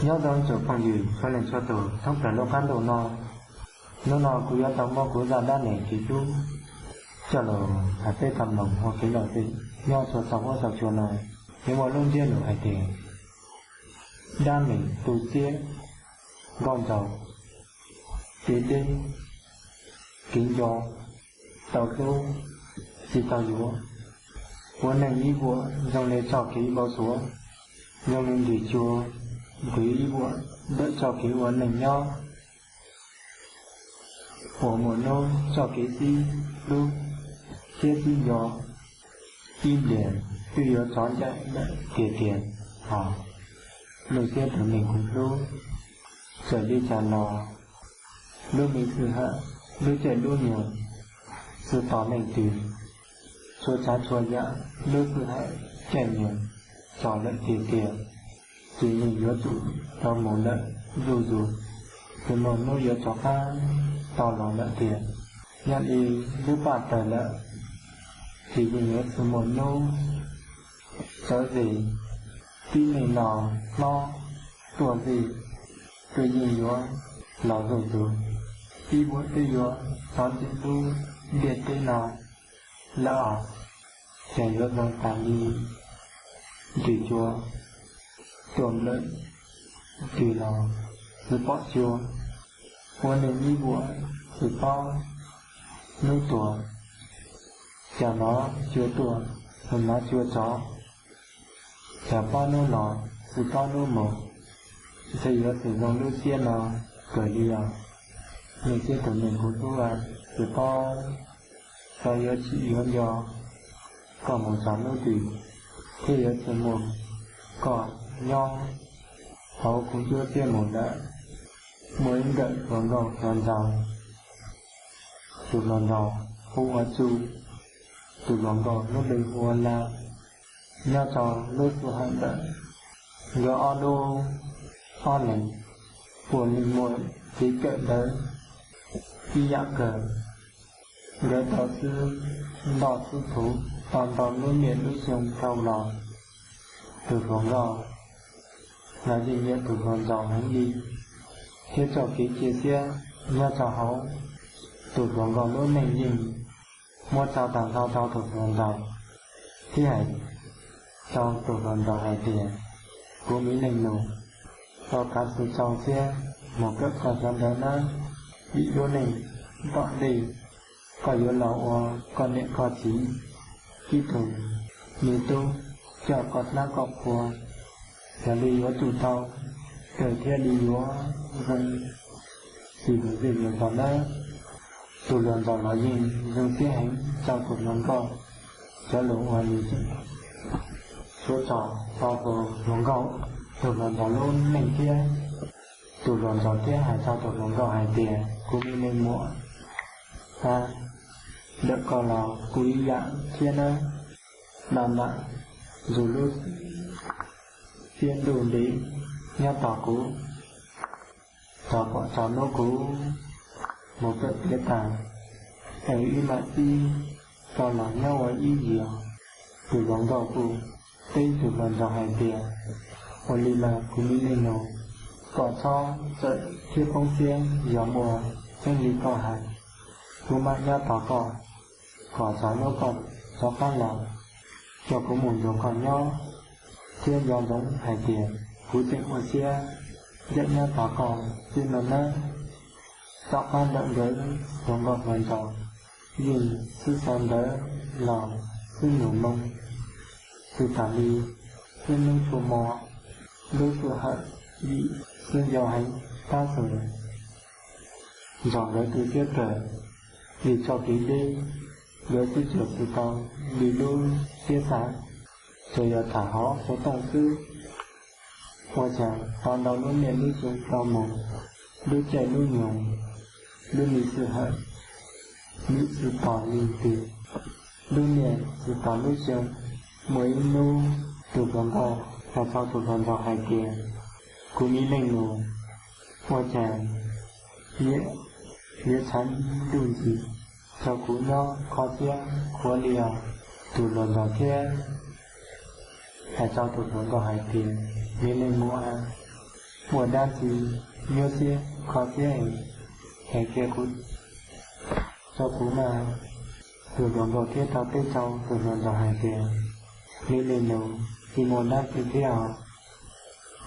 Nyob zoo tsoom phooj ywg txhua leej txhua tus thoob plaws lub qab ntuj no, hnub no kuv yuav tau muab kuv zaj dab neeg kev hlub coj los hais peb tau mloog ua kev lom zem nyob txhua txhua huab txhua cua no. Yuav muaj lub ntsiab lus hais tias dab neeg tu siab, nkauj nraug, kev deb, kev nco, tau hlub, tsis tau yuav. Ua neej ib vuam zoo li txoj kev npau suav, zoo li nrim cua nqhis ib vuam ntawm txoj kev ua neej nyob. Uas muaj hnub txoj kev sib hlub thiab sib nco ib pliag twb yuav txog ncaim lawm tiag tiag. Hos lub siab tus neeg kuv hlub, txawm li cas los lub me xwm hawm, lub caij lub nyoog, xwb tos leej twg, txhua tsav txhua yam lub xwm hawm caij nyoog txog lawm tiag tiag, ces yeej yuav tsum tau mus lawm zuj zus, tsis muaj hnub yuav rov qab tau los lawm tiag. Yog li lub paj tawg lawm, ces yeej yuav tsis muaj hnub txawv zis, tib neeg los hlob tuaj zis, twb yeej yuav los zuj zus, ib vuam twb yuav txog ntim lub ntiaj teb no lawm os. Ces yuav zoo tas li nrim cua tuaj nplawm twg los tsis pom cua, ua neej ib vuam tsis paub hnub tuag. Cas hnov cua tuaj, hnov cua rov, cas paub hnub los tsis paub hnub mus, ntshe yuav tsis zoo lub siab no kawg li os. Lub siab tus neeg kuv hlub, tsis paub xyov yuav tsim yuav nco koj mus txog hnub twg, thiab yuav tsis muaj koj nyob hauv kuv ncuab siab mus lawm. Muaj ib nkawm hluas nkauj hluas nraug, tus hluas nraug hu ua Tsu, tus hluas nkauj lub npe hu ua La. Nyob rau lub xwm hawm ntawd, nkawd ob lub ob leeg puav leej muaj kev kawm ntawv ib yam kawg. Nkawd tau xwb ntoj xwb thuv tau ntau lub niaj lub xyoo dhau los, tus hluas nkauj los yeej nyiam tus hluas nraug heev li, thiab txoj kev cia siab nyob rau hauv tus hluas nkauj lub neej yeej muab tso tag nrho rau tus hluas nraug, thiab hais rau tus hluas nraug hais tias, kuv me leej nus, tau kav xwm txaus siab mus kawm koj cov ntawv nawb, vim lub neej tom ntej koj yuav los ua koj niam koj txiv ib tug me tub coj koj hnab koj qhua, yog li yuav tsum tau kawm thiaj li yuav zoo, tsis lus vij lus zos nawb. Tus hluas nraug los yeej zoo siab heev rau tus hluas nkauj cov lus uas nws tseem suav tso rau tus hluas nkauj, tus hluas nraug lub neej thiab. Tus hluas nraug thiaj hais rau tus hluas nkauj hais tias, kuv me leej muam, a, ntawm koj los kuj ib yam thiab nawb. Los mam zus lub siab ntuj ntev nyob tos kuv, rau pom txog hnub kuv mus kawm tiav tas, es wb mam sib tau los nyob ua ib yig. Tus hluas nkauj kuj teb tus hluas nraug hais tias, ua li los kuv me leej nus, koj txhob txawm thiab poob siab, yog muaj tseeb li koj hais, kuv mam nyob tos koj, kom txog hnub koj rov qab los, coj kuv mus nrog koj nyob. Thiab nco ntsoov hais tias kuv tseem ua siab ncaim nyob tos koj xwb no nawb. Tom qab ntawm nkawd hluas nkauj hluas nraug yeej sib sau ntawv los xwb nus moo, xwb tas li xwb hnub txhua hmo, lub xwm hawm yim xwb yau heev tab sis nrog nkawd tu siab kawg, vim txoj kev deb, nkawd twb tsuas tsis tau li lub siab xav, tsuas yog tham hauv xov tooj xwb. Ua cas tau ntau lub niaj lub xyoo dhau mus, lub caij lub nyoog, lub me xwm hawm, lub xyoo tos li twg, lub niaj xyoo tos lub xyoo, muaj ib hnub tus hluas nkauj hais rau tus hluas nraug hais tias, kuv me leej nus, ua cas yuav tshav ntuj ntxim rau kuv nyob kho siab khuav li os? Tus hluas nraug thiaj hais rau tus hluas nkauj hais tias, me leej muam, Muaj dab tsi nyuaj siab kho siab es hais kiag kuv, rau kuv mas. Tus hluas nkauj thiab tau teb rau tus hluas nraug hais tias, Me leej nus, tsis muaj dab tsi thiab os,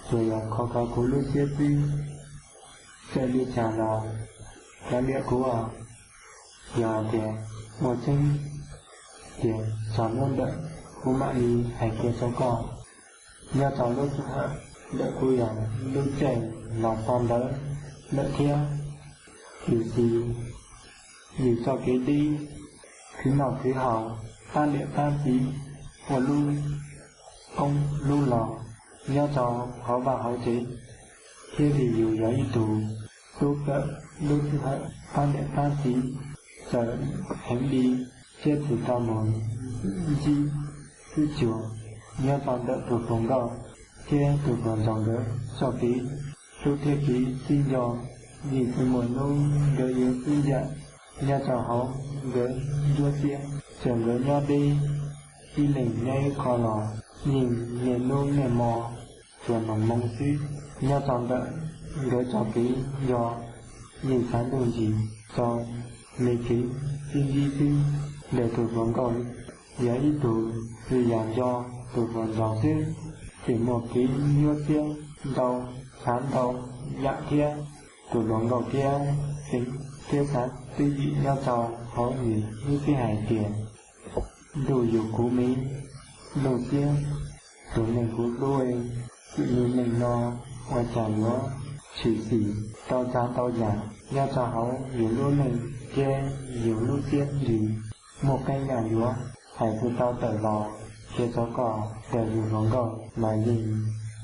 tsuas yog kho kho kuv lub siab xwb. Txawm li cas los kav liam kuv os. Yog hais tias muaj tseeb tiag txog hnub ntawd, kuv mam li hais kiag rau koj. Nyob rau lub sij hawm ntawm kuv yog lub caij los txog ntawd lawm thiab, tiam sis yus txoj kev deb, khwv noj khwv haus, pab niam pab txiv, ua lub koob lub loo nyob rau hauv vaj hauv tsev, thiab vim yus yog ib tug tub kawm, lub sij hawm pab niam pab txiv txawm heev li thiab tsis tau mus ntsib xwb tsuas nyob rau ntawm tus hluas nkauj thiab tus hluas nraug nkawd txoj kev hlub thiab kev sib nco, yeej tsis muaj hnub nkawd yuav sib ncaim nyob rau hauv nkawd nruab siab. Txawm nkawd nyob deb, ib leeg nyob ib qho los yeej niaj hnub niaj hmo tsuas nug moo xwb. Nyob rau ntawm nkawd txoj kev nco, yeej tsaus ntuj ntsis rau me kev sib ntsib xwb. Ntawm tus hluas nkauj yog ib tug tsis yam nco tus hluas nraug xwb, tseem muaj kev nyuaj siab ntau, xav ntau yam thiab. Tus hluas nkauj thiab xeev thiab xav twj ywm nyob rau hauv nws lub siab hais tias, Ntuj yug kuv me lub siab, tus neeg kuv hlub, tus me neeg no ua cas yuav tshwm sim tau txav tau yam nyob rau hauv yus lub neej thiab yus lub siab ntsws. Muaj qee yam yuav hais tsis tau tawm los qhia rau koj. Ntawm tus hluas nkauj mas yeej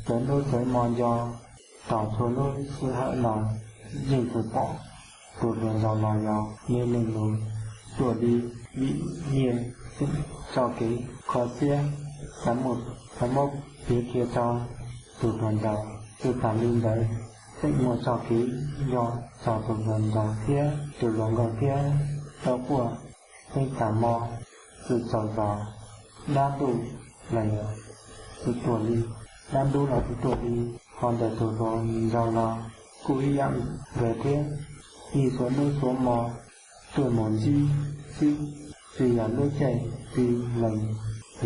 txawv hnub txawv hmo nco, tos txhua lub sij hawm los yeej tsis pom tus hluas nraug los yog me leej nus tuaj li. Vim nyiaj txeem txoj kev kho siab, xav muab piav qhia rau tus hluas nraug. Tsis tas li ntawd, tseem muaj txoj kev nco txog tus hluas nraug thiab tus hluas nkauj thiab tau quaj, yeej tas hmo tsis txaus zog, dab ntuj los tsis tuaj li, dab ntub los tsis tuaj li. Ho ntawm tus hluas nraug los kuj ib yam nkaus thiab, yeej txhua hnub txhua hmo tuaj mus ntsib xwb. Tsis yog lub caij tsis lees,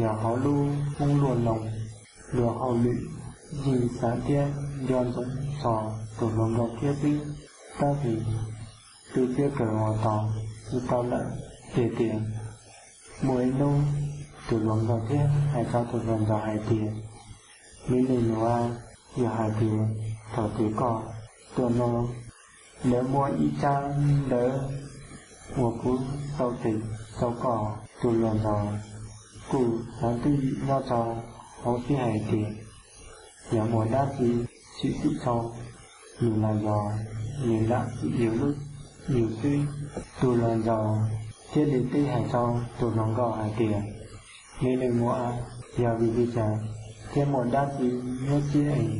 yog hauv lub hmoob luaj loo, luag hauj lwm, yeej xav thiab nco ntsoov txog tus hluas nkauj thiab xwb. Tab sis tu siab kawg ua tau tsis tau lawm. Ces tias muaj ib hnub tus hluas nkauj thiab hais rau tus hluas nraug hais tias, Me leej nus, yog hais tias thaum twg koj tuaj no, lawv muab ib tsab ntawv uas kuv tau teb rau koj. Tus hluas nraug kuj xav twj ywm nyob rau hauv siab hais tias, yog muaj dab tsi tshwm sim rau nws los yog nws lam txwm yus lub yus xwb. Tus hluas nraug thiaj li teb hais rau tus hluas nkauj hais tias, Me leej muam, yog vim li cas thiaj muaj dab tsi nyuaj siab es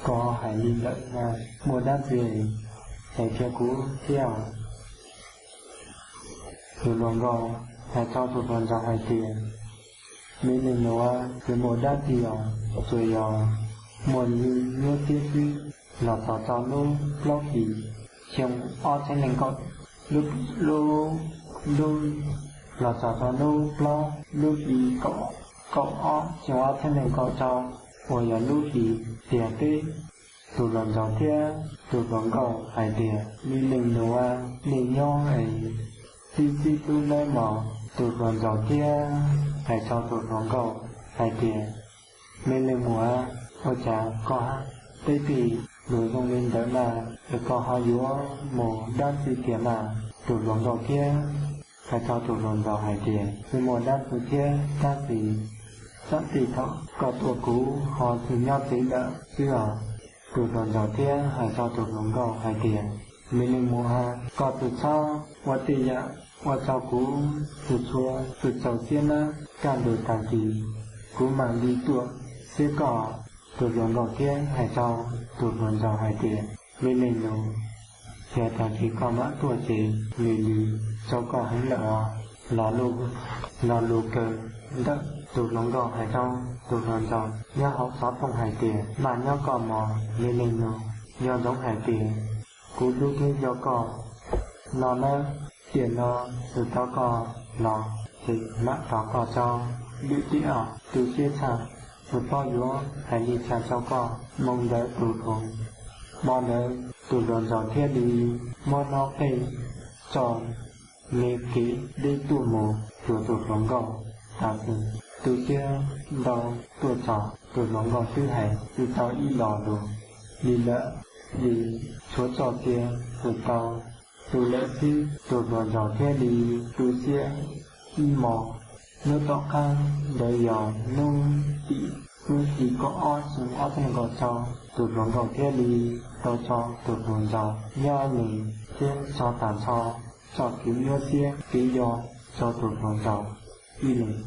koj ho hais li ntawd na? Muaj dab tsi es hais qhia kuv thiab. Tus hluas nkauj hais rau tus hluas nraug hais tias, Me leej nus, tsis muaj dab tsi os, tsuas yog muaj nyuaj siab xwb. Los txog rau hnub plaub hlis xyoo ob txhiab nees nkaum, lub, lub, lub, los txog rau hnub plaub lub hlis kaum, kaum ob xyoo ob txhiab nees nkaum rau, uas yog lub hlis tiag teb. Tus hluas nraug thiab tus hluas nkauj hais tias, Me leej nus, nej nyob es txib txib tub nawb mog. Tus hluas nraug thiab hais rau tus hluas nkauj hais tias, Me leej muam, ua cas koj teb tej lus zoo li ntawd na? Es koj ho yuav muaj dab tsi tiag na? Tus hluas nkauj thiab hais rau tus hluas nraug hais tias, Tsis muaj dab tsi thiab, tab sis txawm thaum koj tuaj kuv ho tsis nyob tsev lawm xwb os. Tus hluas nraug thiab hais rau tus hluas nkauj hais tias, Me leej muam, koj tsis txhob ua tej yam ua rau kuv tsis tshua tsis txaus siab nawb. Kaj ntug tag kis kuv mam li tuaj saib koj. Tus hluas nkauj thiab hais rau tus hluas nraug hais tias, Me leej nus, yog tag kis koj mam tuaj ces nws li rau koj heev lawm os. Lo lus kawg ntawm Tus hluas nkauj hais rau tus hluas nraug nyob hauv xov tooj hais tias, Maj nyob koj mog me neeg nus, nco ntsoov hais tias kuv hlub thiab nco koj no nawb. Tiam no kuv tau koj los ces mam tos koj tso. Lwm tiam os, tu siab tshaj, kuv paub yuav hais li cas rau koj. Moo ntawd tus hluas, hmo ntawd tus hluas nraug thiaj li muab noj qej tso me kev deb tuaj mus cuag tus hluas nkauj. Tam sim tu siab ntau tuaj txog, tus hluas nkauj twb hais tsis tau ib lo lus li lawm, vim tshuav txoj sia txwm tau tu lawm xwb. Tus hluas nraug thiaj li tu siab ib hmos. Hnub tom qab ntawd yog hnub tim hnub tim kaum ob xyoo ob txhiab nees nkaum rau, tus hluas nkauj thiaj li tau tso tus hluas nraug nyob nws thiab tso tas nrho txoj kev nyuaj siab kev nco rau tus hluas nraug ib leeg.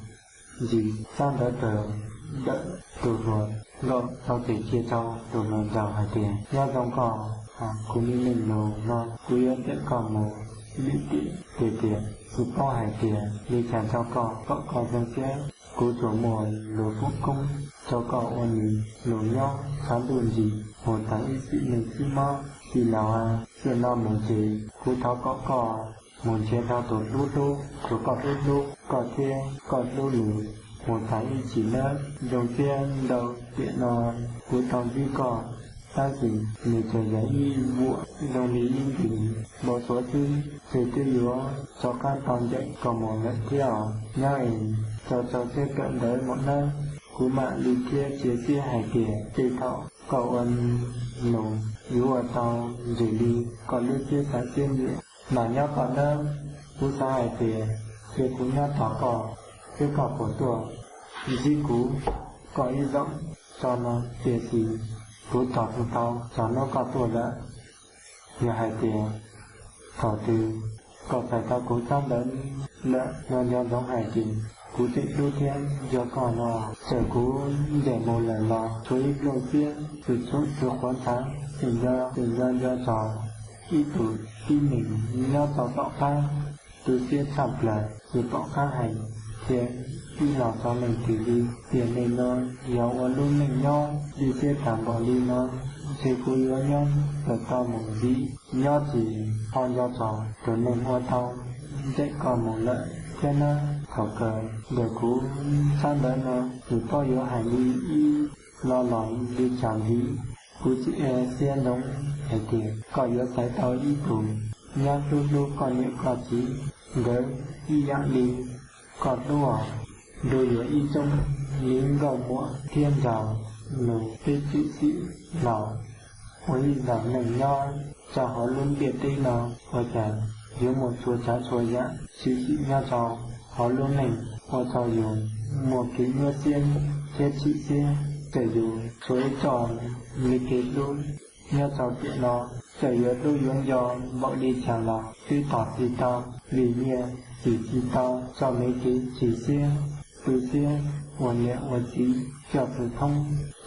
Ntsis xab ntawd tawm ntawm tus hluas nkauj tau teb cia rau tus hluas nraug hais tias, Nyob zoo koj, kuv me neeg nus no, kuv yuav ncaim koj mus lwm tiam. Tiam sis kuv paub hais tias li cas rau koj kom koj zoo siab, kuv tsuas muaj lus foom koob rau koj ua nws nus nyob tshav ntuj ntsis mus tas ib txwm neej txwm mob txij laus. Tiam no mus ces kuv thov kom koj mus nrhiav tau tus hlub hlub, tus koj hlub hlub koj thiab koj hlub nws mus tas ib txwm nawb. Zoo siab ntau, tiam no kuv tau ntsib koj, tab sis nws tsuas yog ib vuam zoo li ib nthwv npau suav xwb, ces twb yuav rov qab tau ncaim koj mus lawm thiab os. Nyob es tso rau siab kawm ntawv mus nawb. Kuv mam li thiab cia siab hais tias tej thaum koj ua nus yuav ua tau ntsws li koj lub siab xav siab nyiam. Mas nyob koj nawb, kuv xav hais tias cia kuv nyob tos koj thiab koj puas tuaj ntsib kuv, koj ib zaug tso no. Tiam sis kuv tos tsis tau txog hnub koj tuaj lawm. Yog hais tias thaum twg koj txais tau kuv xab ntawv lawm no nco ntsoov hais tias kuv tseem hlub thiab nco koj no. Txawm kuv ncaim mus lawm los tshuav ib pluj siab txwm txhum txwv qhuav nthav, tseem nco tseem nco nco txog ib tug tib neeg nyob rau tom qab, tu siab tshaj plaws. Tsis pom qab hais tias ib los xyov leej twg li. Tiam neej no yog ua lub neej nyob li siab tas npaum li no, ntshe kuv yuav nyob tawm tau mus ntxiv. Nyob tsis ho nco txog tus neeg ua tau ncaim koj mus lawm thiab nawb. Thaum kawg ntawm kuv xab ntawv no, tsis paub yuav hais li ib lo los li cas ntxiv. Kuv tseem ua siab ntsoov hais tias koj yuav xaiv tau ib tug nyab hlub hlub koj niam koj txiv nkawd ib yam li koj hlub os. Nrog yuav ib tsoom li nkauj muam thiab nraug nus peb txwm txim laus ua ib zaug neej nyob rau hauv lub ntiaj teb no, ua cas yuav muaj txhua tsav txhua yam tshwm sim nyob rau hauv lub neej ua rau yus muaj kev nyuaj siab thiab chim siab. Txawm yus tshuav ib txoj me kev hlub nyob rau tiam no, txawm yuav hlub yuav nco npaum li cas los twb tos tsis tau, vim nyiaj tsis tsis tau txoj me kev chim siab, tu siab ua niam ua txiv, coj txwv thoob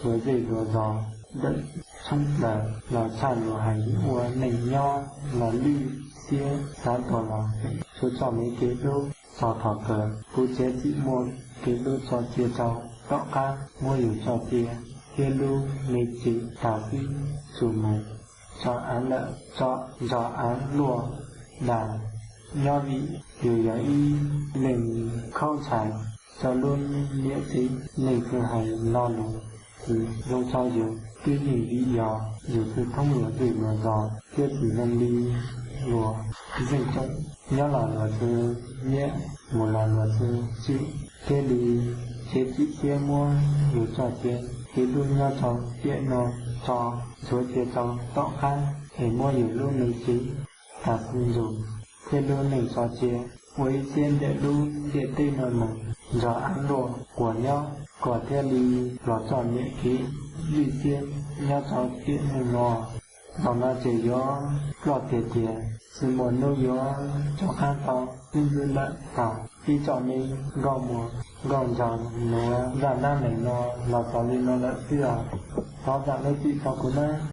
luag zej luag zos ntawm tshoob plaws los tshaj luag hais ua neej nyob los lwj siab xav tuag los tseem tshuav txoj me kev hlub. Txog thaum kawg kuv txiav txim muab kev hlub tso cia rau tom qab, muab yus tso cia thiab lub me tsev tas xwb tsuas mus tso av lawm, tso ntso av luaj dag nyob vim yus yog ib leeg khaub ntshai rau lub niam txiv. Leej twg hais lo lus tsis zoo rau yus twb yeej vim yog yus txwv thoob luag zej luag zos thiab tsis zoo li luag zeej txheej. Nyob los luag txwv nyiam, mus los luag txwv tsim, thiaj li txiav txim siab muab yus tso cia. Kev hlub nyob rau tiam no tso ntxuav cia rau tom qab es muab yus lub me tsev tas xwb ntxuav thiab lub neej tso cia, ua ib siab ncaim lub ntiaj teb no mus ntso av luaj quas nyob kom thiaj li los txoj niam kev lwj siab nyob rau tiam neej no. Zaum no ces yuav ploj tiag tiag, tsis muaj hnub yuav rov qab tau sib ntsib lawm. Thaum ib tsoom me nkauj muam nkauj nraug nuav zaj dab neeg no los xaus li no lawm xwb os. Thov zam lub txim rau kuv nawb.